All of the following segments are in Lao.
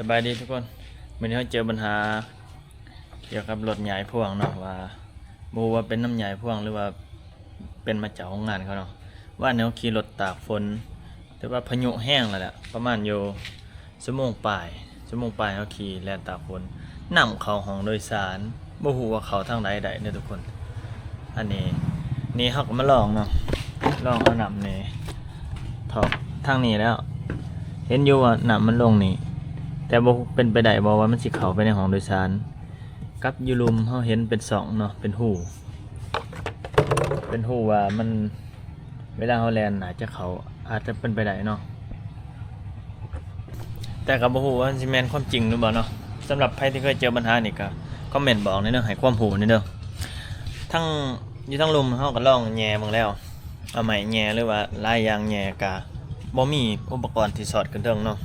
ສະບາຍດີທຸກຄົນ, ມື້ນີ້ເຮົາເຈີບັນຫາກ່ຽວກັບລົດຍ້າຍພວງເນາະ ວ່າບໍ່ຮູ້ວ່າເປັນນຳຍ້າຍພວງ ຫຼືວ່າເປັນມາຈາກໂຮງງານເຂົາເນາະ. ວານນີ້ເຮົາຂີ່ລົດຕາກຝົນ ຖືວ່າພາຍຸແຮງແລ້ວແຫຼະ ປະມານຢູ່ຊົ່ວໂມງປາຍ, ຊົ່ວໂມງປາຍເຮົາຂີ່ແລ່ນຕາກຝົນ ນ້ຳເຂົ້າຫ້ອງໂດຍສານ ບໍ່ຮູ້ວ່າເຂົ້າທາງໃດໄດ້ເດີທຸກຄົນ. ອັນນີ້ ນີ້ເຮົາກໍມາລອງເນາະ ລອງເອົານ້ຳນີ້ຖອກທາງນີ້ແລ້ວ ເຫັນຢູ່ວ່ານ້ຳມັນລົງນີ້ ແຕ່ບໍ່ເປັນໄປໄດ້ບໍ່ວ່າມັນຊິເຂົ້າໄປໃນຫ້ອງໂດຍສານ. ກັບຢູ່ລຸ່ມເຮົາເຫັນເປັນຊ່ອງເນາະ ເປັນຮູ ເປັນຮູວ່າມັນ ເວລາເຮົາແລ່ນໜ້າຈະເຂົ້າ ອາດຈະເປັນໄປໄດ້ເນາະ ແຕ່ກໍບໍ່ຮູ້ວ່າມັນຊິແມ່ນຄວາມຈິງຫຼືບໍ່ເນາະ. ສຳລັບໃຜທີ່ເຄີຍເຈີບັນຫານີ້ກໍຄອມເມັນບອກແດ່ເດີ ໃຫ້ຄວາມຮູ້ແດ່ເດີ. ທັງ ຢູ່ທັງລຸ່ມເຮົາກໍລອງແຍ່ເບິ່ງແລ້ວ ເອົາໄມ້ແຍ່ ຫຼືວ່າຫຼາຍຢ່າງແຍ່ ກະບໍ່ມີອຸປະກອນທີ່ສອດຂຶ້ນເທິງເນາະ.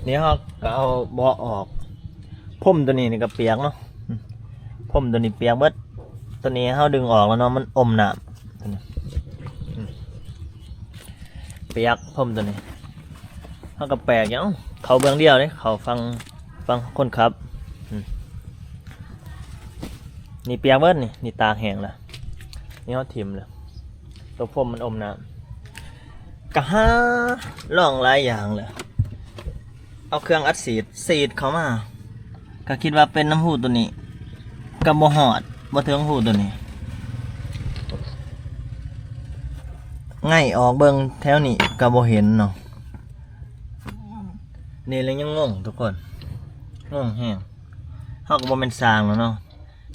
ນີ້ເຮົາກໍເອົາເບາະອອກ ພົມຕົວນີ້ນີ້ກໍປຽກເນາະ ພົມຕົວນີ້ປຽກເບິດ. ຕົວນີ້ເຮົາດຶງອອກແລ້ວເນາະ ມັນອົມນ້ຳ ປຽກ ພົມຕົວນີ້. ເຮົາກໍແປກຢູ່ ເຂົ້າເບື້ອງດຽວເດ້ ເຂົ້າຝັ່ງ ຝັ່ງຄົນຂັບ. ນີ້ປຽກເບິດນີ້ ນີ້ຕາກແຫ້ງແລ້ວ ນີ້ເຮົາຖິ້ມແລ້ວ ຕົວພົມມັນອົມນ້ຳ. ກະຫາລອງຫຼາຍຢ່າງແຫຼະ ເອົາເຄື່ອງອັດສີດ ສີດເຂົ້າມາ ກະຄິດວ່າເປັນນຳຮູຕົວນີ້ ກະບໍ່ຮອດ ບໍ່ເຖິງຮູຕົວນີ້. ໄງ່ອອກເບິ່ງແຖວນີ້ກະບໍ່ເຫັນເນາະ. ນີ້ແຫຼະຍັງງົງທຸກຄົນ ງົງແຮງ. ເຮົາກໍບໍ່ແມ່ນຊ່າງແລ້ວເນາະ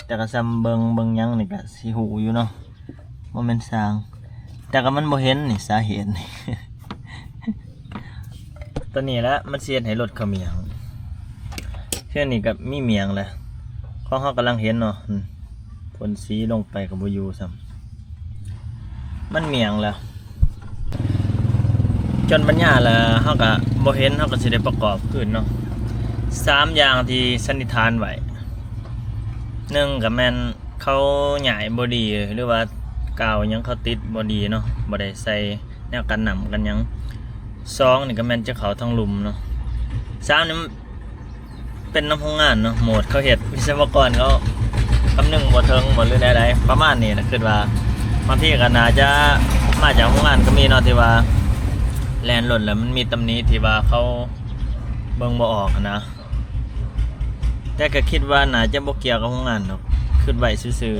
ແຕ່ກໍຊ່ຳເບິ່ງ ເບິ່ງຫຍັງນີ້ກໍຊິຮູ້ຢູ່ເນາະ ບໍ່ແມ່ນຊ່າງ ແຕ່ກໍມັນບໍ່ເຫັນນີ້ ສາເຫດນີ້ ຕົວນີ້ແຫຼະມັນຊິເຮັດໃຫ້ລົດເຂົາໝ້ຽງ. ເທື່ອນີ້ກໍມີໝ້ຽງແຫຼະ ຂອງເຮົາກຳລັງເຫັນເນາະ ອືມ ພົ່ນສີລົງໄປກໍບໍ່ຢູ່ຊ້ຳ ມັນໝ້ຽງແລ້ວ. ຈົນປັນຍາແລ້ວເຮົາກະບໍ່ເຫັນ ເຮົາກະຊິໄດ້ປະກອບຄືນເນາະ. ສາມຢ່າງທີ່ສັນນິຖານໄວ້ ໜຶ່ງກະແມ່ນເຂົາຍ້າຍບໍ່ດີ ຫຼືວ່າກາວຫຍັງເຂົາຕິດບໍ່ດີເນາະ ບໍ່ໄດ້ໃສ່ແນວກັນນ້ຳກັນຫຍັງ. ສອງນີ້ກະແມ່ນຈະເຂົ້າທາງລຸ່ມເນາະ. ສາມນີ້ ເປັນນຳໂຮງງານເນາະ ໂໝດເຂົາເຮັດ ວິສະວະກອນເຂົາຄຳນຶງບໍ່ເຖິງບໍ່ ຫຼືໃດໆ ປະມານນີ້ນະ ຄິດວ່າບາງທີກໍໜ້າຈະມາຈາກໂຮງງານກໍມີເນາະ ທີ່ວ່າແລ່ນລົດແລ້ວມັນມີຕຳໜິທີ່ວ່າເຂົາເບິ່ງບໍ່ອອກຫັ້ນນະ ແຕ່ກໍຄິດວ່າໜ້າຈະບໍ່ກ່ຽວກັບໂຮງງານດອກ ຄິດໄວ້ຊື່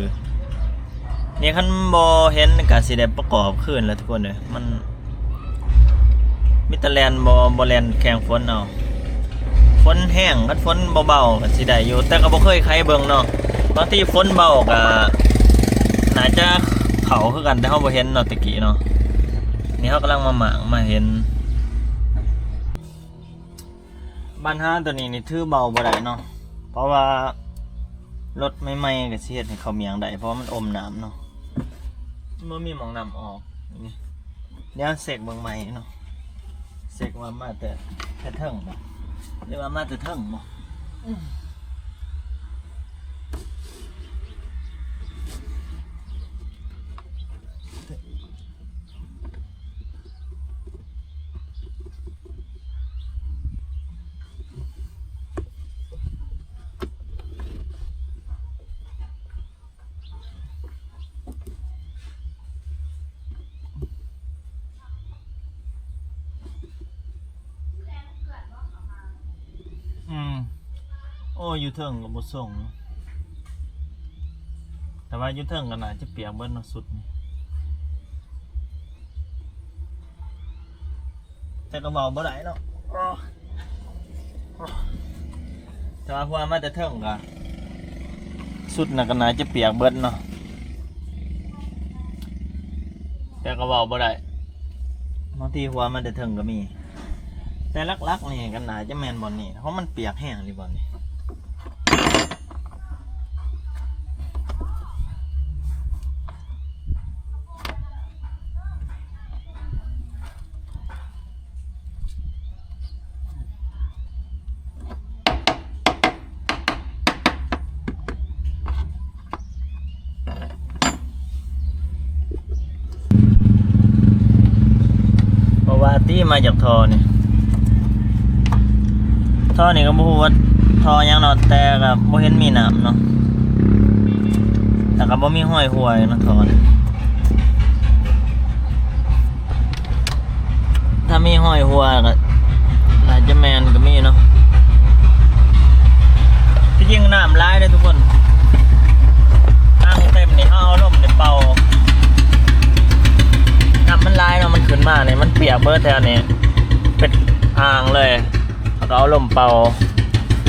ໆ. ນີ້ຄັນບໍ່ເຫັນກໍຊິໄດ້ປະກອບຄືນແຫຼະທຸກຄົນເອີຍ ມັນມີແຕ່ແລ່ນ ບໍ່ ບໍ່ແລ່ນແຂ່ງຝົນເອົາ. ຝົນແຮງ ຄັນຝົນເບົາໆກໍຊິໄດ້ຢູ່ ແຕ່ກໍບໍ່ເຄີຍໄຂເບິ່ງເນາະ ບາງທີຝົນເບົາກໍໜ້າຈະເຂົ້າຄືກັນ ແຕ່ເຮົາບໍ່ເຫັນເນາະ ແຕ່ກີ້ເນາະ. ນີ້ເຮົາກຳລັງມາມ້າງ ມາເຫັນ. ບັນຫາຕົວນີ້ນີ້ຖືເບົາບໍ່ໄດ້ເນາະ ເພາະວ່າລົດໃໝ່ໆກໍຊິເຮັດໃຫ້ເຂົາໝ້ຽງໄດ້ ເພາະວ່າມັນອົມນ້ຳເນາະ ມັນບໍ່ມີໝ່ອງນ້ຳອອກນີ້. ດຽວເຊັກເບິ່ງໃໝ່ເນາະ ເຊັກວ່າມາແຕ່ ແຕ່ເທິງບໍ່ ຫຼືວ່າມາແຕ່ເທິງບໍ່. ອືມ ໂອ້ ຢູ່ເທິງກໍບໍ່ສົ່ງ ແຕ່ວ່າຢູ່ເທິງກໍໜ້າຈະປຽກເບິດເນາະ ຊຸດນີ້ ແຕ່ກໍເວົ້າບໍ່ໄດ້ເນາະ. ແຕ່ວ່າຫົວມາແຕ່ເທິງກະ ຊຸດນັ້ນກະໜ້າຈະປຽກເບິດເນາະ ແຕ່ກະເວົ້າບໍ່ໄດ້ ບາງທີຫົວມາແຕ່ເທິງກະມີ. ແຕ່ຫຼັກໆນີ້ກະໜ້າຈະແມ່ນບ່ອນນີ້ ເພາະມັນປຽກແຮງອີ່ບ່ອນນີ້. ບໍ່ວ່າຕິມາຈາກທໍ່ນີ້ ທ່ອນີ້ກໍບໍ່ຮູ້ວ່າທໍ່ຫຍັງເນາະ ແຕ່ກໍບໍ່ເຫັນມີນ້ຳເນາະ ແລ້ວກໍບໍ່ມີຮອຍຮົ່ວຢູ່ເນາະທໍ່ນີ້. ຖ້າມີຮອຍຮົ່ວກໍໜ້າຈະແມ່ນກໍມີເນາະ. ທີ່ຈິງນ້ຳຫຼາຍເດ້ທຸກຄົນ ອ່າງເຕັມນີ້ ເຮົາເອົາລົມນີ້ເປົ່າ ນ້ຳມັນຫຼາຍເນາະ ມັນຂຶ້ນມານີ້ ມັນປຽກເບິດແຖວນີ້ ເປັນອ່າງເລີຍ. ເຮົາກໍເອົາລົມເປົ່າ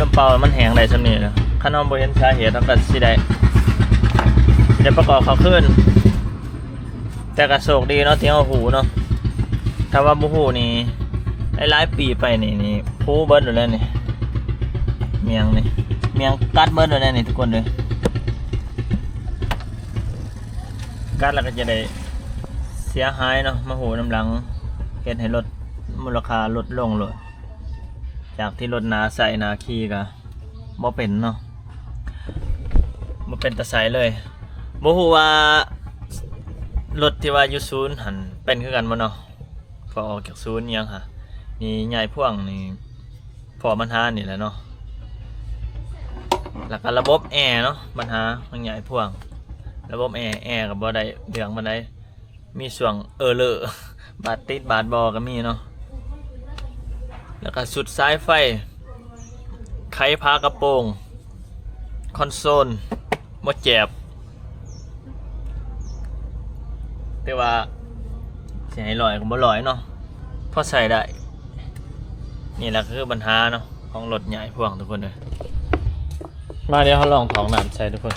ລົມເປົ່າມັນແຫ້ງໄດ້ສ່ຳນີ້. ຄັນເຮົາບໍ່ເຫັນສາເຫດ ເຮົາກໍຊິໄດ້ ຊິໄດ້ປະກອບເຂົ້າຄືນ. ແຕ່ກໍໂຊກດີເນາະ ທີ່ເຮົາຮູ້ເນາະ. ຖ້າວ່າບໍ່ຮູ້ນີ້ ຫຼາຍໆປີໄປນີ້ ນີ້ຜູເບິດໂລດແລ້ວນີ້ ໝຽງນີ້ ໝຽງກັດເບິດໂລດແລ້ວນີ້ທຸກຄົນເອີຍ. ກັດແລ້ວກໍຈະໄດ້ເສຍຫາຍເນາະ ມາຮູ້ນຳຫຼັງ ເຮັດໃຫ້ລົດ ມູນລະຄ່າລົດລົງໂລດ ຈາກທີ່ລົດໜ້າໃຊ້ໜ້າຂີ່ກໍບໍ່ເປັນເນາະ ບໍ່ເປັນຕາໃຊ້ເລີຍ. ບໍ່ຮູ້ວ່າລົດທີ່ວ່າຢູ່ສູນຫັ້ນເປັນຄືກັນບໍ່ເນາະ ພໍອອກຈາກສູນອີ່ຫຍັງຫາ ນີ້ຍ້າຍພວງນີ້ ພໍບັນຫານີ້ແຫຼະເນາະ. ແລ້ວກໍລະບົບແອເນາະ ບັນຫາຂອງຍ້າຍພວງ ລະບົບແອ ແອກໍບໍ່ໄດ້ເລື່ອງປານໃດ ມີຊ່ວງເອີເລີ ບາດຕິດບາດບໍ່ກໍມີເນາະ. ແລ້ວກໍຊຸດສາຍໄຟ ໄຂຝາກະໂປງ ຄອນໂຊນບໍ່ແຈບ ແຕ່ວ່າຊິໃຫ້ຮ້ອຍກໍບໍ່ຮ້ອຍເນາະ ພໍໃຊ້ໄດ້. ນີ້ແຫຼະຄືບັນຫາເນາະ ຂອງລົດຍ້າຍພວງທຸກຄົນເອີຍ. ມາ ດຽວເຮົາລອງຖອກນ້ຳໃສ່ທຸກຄົນ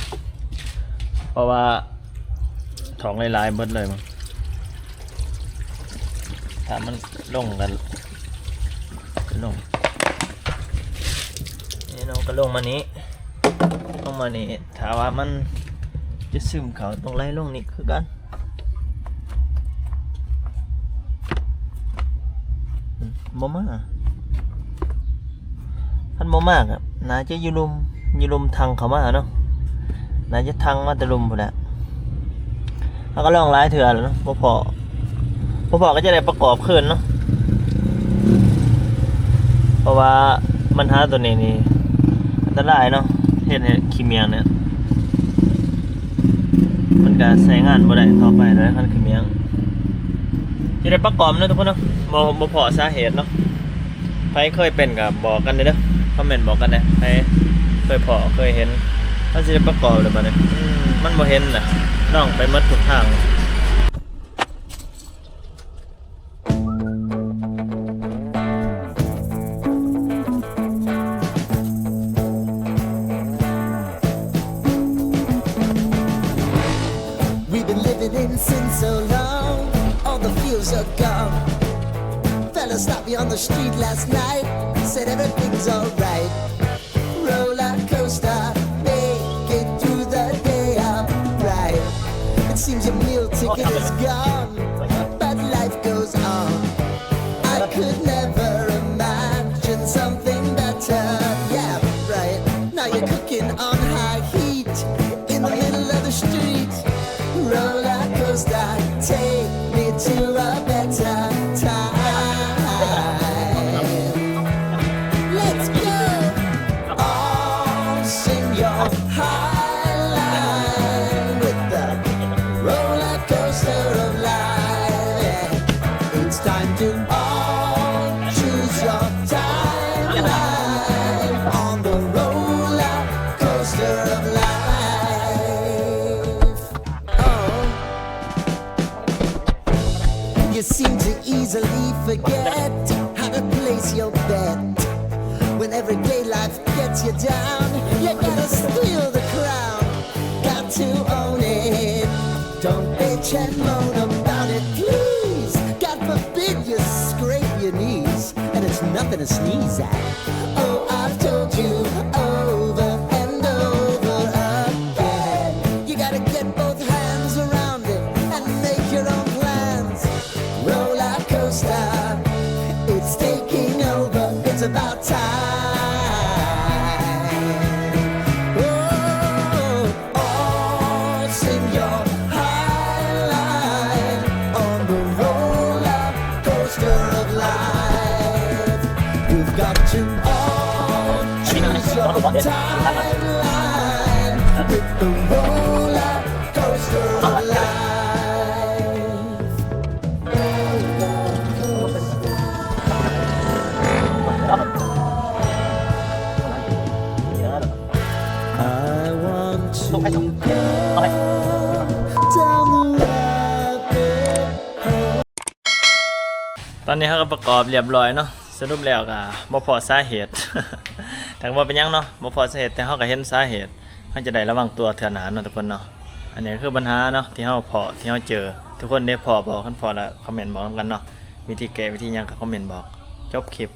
ເພາະວ່າຖອກຫຼາຍໆເບິດເລີຍ ຖ້າມັນລົງກໍລົງ ນີ້ເນາະ ກໍລົງມານີ້ ລົງມານີ້ ຖ້າວ່າມັນຈະຊຶມເຂົ້າ ຕ້ອງໄຫຼລົງນີ້ຄືກັນ. ອືມ ບໍ່ມາ ຄັນບໍ່ມາກໍໜ້າຈະຢູ່ລຸ່ມ ຢູ່ລຸ່ມຖັງເຂົ້າມາເນາະ ໜ້າຈະຖັງມາແຕ່ລຸ່ມພຸ້ນແຫຼະ. ເຮົາກໍລອງຫຼາຍເທື່ອແລ້ວເນາະ ບໍ່ພໍ ບໍ່ພໍກໍຈະໄດ້ປະກອບຄືນເນາະ ເພາະວ່າບັນຫາໂຕນີ້ນີ້ອັນຕະລາຍເນາະ ເຮັດໃຫ້ຂີ້ໝ້ຽງນີ້ ມັນກະໃຊ້ງານບໍ່ໄດ້ຕໍ່ໄປແລ້ວ ຄັນຄືໝ້ຽງ ຊິໄດ້ປະກອບເນາະທຸກຄົນເນາະ. ບໍ່ ບໍ່ພໍສາເຫດເນາະ ໃຜເຄີຍເປັນກະບອກກັນເດີ ຄອມເມັນບອກກັນແດ່ ໃຜເຄີຍພໍ້ເຄີຍເຫັນ. ເຮົາຊິໄດ້ປະກອບແລ້ວບາດນີ້ ອືມ ມັນບໍ່ເຫັນລະ ລອງໄປໝົດທຸກທາງ. We've been living in sin so long, all the feels are gone. Fella stopped me on the street last night, said everything's alright. Roller coaster, make it through the day, alright. It seems your meal ticket is gone, but life goes on. I could never imagine something better. Yeah, right. Now you're cooking on high heat in the middle of the street. Roller coaster, take me to a better time. Let's go! On Señor High Line with the roller coaster of life. It's time to all choose your timeline on the roller coaster of life. Oh, you seem to easily forget how to place your bet. When everyday life gets you down, you gotta steal the crown. Got to own it. Don't bitch and moan about it, please. God forbid you scrape your knees. And it's nothing to sneeze at. Oh, I've told you over and over again. You gotta get both hands around it and make your own plans. Roller coaster, it's taking over. It's about time. Oh, on Señor High Line, on the roller coaster of life. You've got to ຕອນນີ້ເຮົາກໍປະກອບຮຽບຮ້ອຍເນາະ, ສະຫຼຸບແລ້ວກໍບໍ່ພໍ້ສາເຫດ ແຕ່ວ່າເປັນຫຍັງເນາະ, ບໍ່ພໍ້ສາເຫດ ແຕ່ເຮົາກໍເຫັນສາເຫດ, ເຮົາຈະໄດ້ລະວັງຕົວເທື່ອໜ້າເນາະທຸກຄົນເນາະ. ອັນນີ້ຄືບັນຫາເນາະ ທີ່ເຮົາພໍ້ ທີ່ເຮົາເຈີ. ທຸກຄົນເດ້ພໍ້ບໍ່? ຄັນພໍ້ແລ້ວຄອມເມັນບອກນຳກັນເນາະ, ວິທີແກ້ ວິທີຫຍັງກໍຄອມເມັນບອກ. ຈົບຄລິບ.